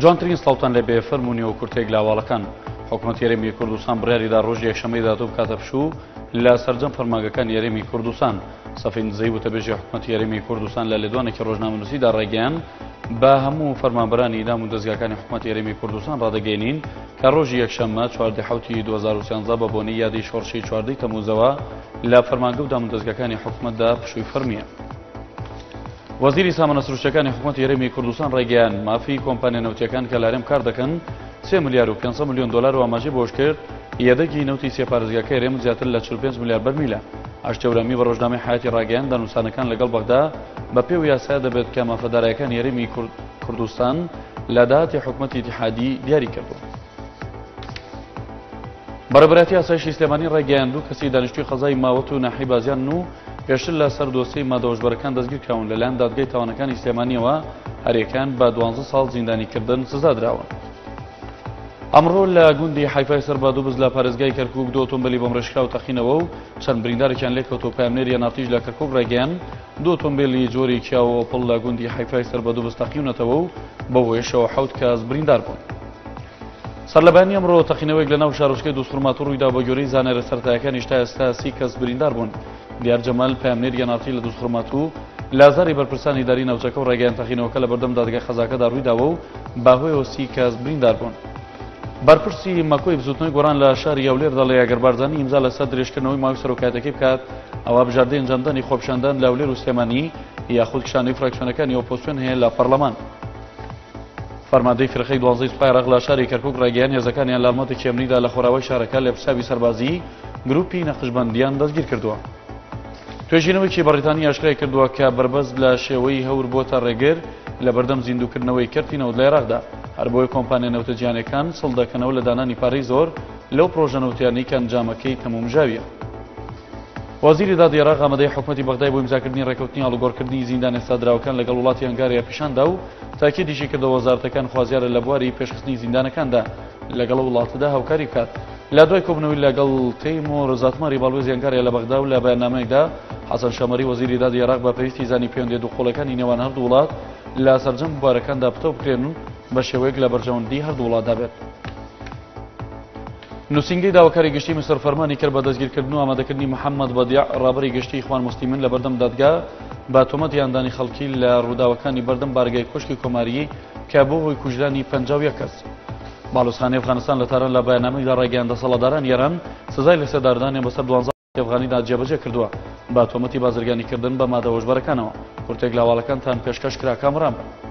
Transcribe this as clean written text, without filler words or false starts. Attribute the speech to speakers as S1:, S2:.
S1: جوانترین سڵاوتان لێ بێ فەرموو نیوە کورتێک لە هەواڵەکان. حکومەتی هەرێمی کوردستان بڕیاریدا ڕۆژی یەکشەممەی داهاتوو بکاتە پشوو لە سەرجەم فەرمانگەکانی هەرێمی کوردستان. سەفین دزەیی وتەبێژی حکومەتی هەرێمی کوردستان لە لێدوانێکی ڕۆژنامەنووسیدا ڕایگەیاند، بە هەموو فەرمانبەرانی دام و دەزگاکانی حکومەتی هەرێمی کوردستان ڕادەگەیەنین کە ڕۆژی یەکشەممە 14 حوتی 2013 بە بۆنەی یادی شۆڕشی 14 تەموزەوە لە فەرمانگە و دام و دەزگاکانی حکومەتدا پشووی فەرمییە. وەزیری سامانە سروشتیەکانی حکومەتی هەرێمی کوردستان ڕایگەیاند، مافی کۆمپانیا نەوتیەکان کە لە هەرێم کار دەکەن 3 ملیار و 500 ملیۆن دۆلار و ئاماژەی بەوەشکرد، یەدەگی نەوتی سێ پارێزگاکەی هەرێم زیاتر لە 45 ملیار بەرمیلە. ئاشتی هەورامی بە ڕۆژنامەی حەیاتی ڕاگەیاند، دانوستانەکان لەگەڵ بەغدا بە پێی ئەو یاسایە دەبێت کە مافە دارایەکانی هەرێمی کوردستان لە داهاتی حکومەتی ئیتیحادی دیاری کردووە. بەڕێوەبەرایەتی ئاسایشی سلێمانی ڕایگەیاند دوو کەسی دانیشتووی قەزای ماوەت و ناحیەی بازیانن و پێشتر لە سەر دۆسیەی مادە هۆشبەرەکان دەستگیرکراون لەلایەن دادگای تاوانەکانی سلێمانیەوە هەریەکەیان بە 12 ساڵ زیندانیکردن سزا دراون. ئەمڕۆ لە گوندی حیفای سەر بە دووبز لە پارێزگای کەرکوک دوو ئۆتۆمبیلی بۆمڕێژکراو تەقینەوە و چەند بریندارێکیان لێکەوت و پەیامنێری ئەنارتیش لە کەرکوک ڕایگەیاند دوو ئۆتۆمبیلی جۆری کیا و ئۆپڵ لە گوندی حیفای سەر بە دووبز تەقیونەتەوە و بەو هۆیەشەوە حەوت کەس بریندار بوون. سەرلەبەیانی ئەمڕۆ تەقینەوەیەک لە ناو شارۆچکەی دووزخورماتوو ڕوویدا و بەگوێرەی زانیارە سەرەتایەکانیش تا ئێستا 30 کەس بریندار بوون. دیار جەمال، پەیامنێری ئەنارتی لە دووزخورماتوو، لە زاری بەرپرسانی ئیداری ناوچەکە و ڕایگەیاند تەقینەوەکە لە بەردەم دادگای قەزاکەدا ڕوویداوە و بەهۆیەوە 30 کەس بریندار بوون. بەرپرسی مەکۆی بزوتنەوەی گۆڕان لە شاری هەولێر دەڵێ ئەگەر بارزانی ئیمزا لەسەر درێژکردنەوەی ماوەی سەرۆکایەتەکەی بکات ئەوا بژاردەی ئەنجامدانی خۆپیشاندان لە هەولێر و سلێمانی یاخود کشانەوەی فراکسیۆنەکانی ئۆپۆزسیۆن هەیە لە پەرلەمان. فەرماندەی فیرقەی دوانزەی سوپای عێراق لە شاری کەرکوک ڕایگەیاند، هێزەکانیان لە هەڵمەتێکی ئەمنیدا لە خۆراوای شارەکە لێپرسراوی سەربازیی گروپی نەقشبەندییان دەستگیرکردووە. توێژینەوەیەکی بەڕیتانی ئاشکرای کردووە کە بەربەست لە شێوەی هەور بۆتە ڕێگر لە بەردەم زیندووکردنەوەی کەرتی نەوت لە عێراقدا، هەربۆیە کۆمپانیا نەوتە جیهانیەکان سڵ دەکەنەوە لە دانانی پارەی زۆر لەو پڕۆژە نەوتیانەی کە ئەنجامەکەی تەمومژاویە. وەزیری دادی عێراق ئامادەی حکومەتی بەغدای بۆ ئیمزاکردنی ڕێککەوتنی ئاڵوگۆڕکردنی زیندانە سادراوەکان لەگەڵ وڵاتی هەنگاریا پیشاندا و تاکیدیشی کردەوە وەزارەتەکان خوازیارە لە بواری پێشخستنی زیندانەکاندا لەگەڵ ئەو وڵاتەدا هاوکاری بکات. لە دوای کۆبوونەوەی لەگەڵ تەیمور زاتماری باڵوێزی هەنگاریا لە بەغدا و لە بەیاننامەیەکدا حەسەن شەمەری وەزیری دادی عێراق بە پێویستی زانی پەیوەندیە دووقۆڵیەکانی نێوان هەردوو وڵات لە سەرجەم بوارەکاندا پتەو بکرێن و بە شێوەیەک لە بەرژەوەندی هەردوو وڵاتدا بێت. نووسینگەی داواکاری گشتی میسر فەرمانی کرد بە دەستگیرکردن و ئامادەکردنی محەممەد بەدیع ڕابەری گشتی ئیخوان موسلیمین لە بەردەم دادگا بە تۆمەتی هاندانی خەڵکی لە ڕووداوەکانی بەردەم بارگای کۆشکی کۆماریی کە بۆ هۆی کوژرانی 51 کەس. باڵوێزخانەی ئەفغانستان لە تاران لە بەیاننامەیەکدا ڕایگەیاند دەسەڵاتدارانی ئێران سزای لەسێدارەدانیان بەسەر دوانزە ئەفغانیدا جێبەجێ کردووە بە تۆمەتی بازرگانیکردن بە مادە هۆشبەرەکانەوە. کورتێک لە هەواڵەکانتان پێشکەش کرا کامەران بن.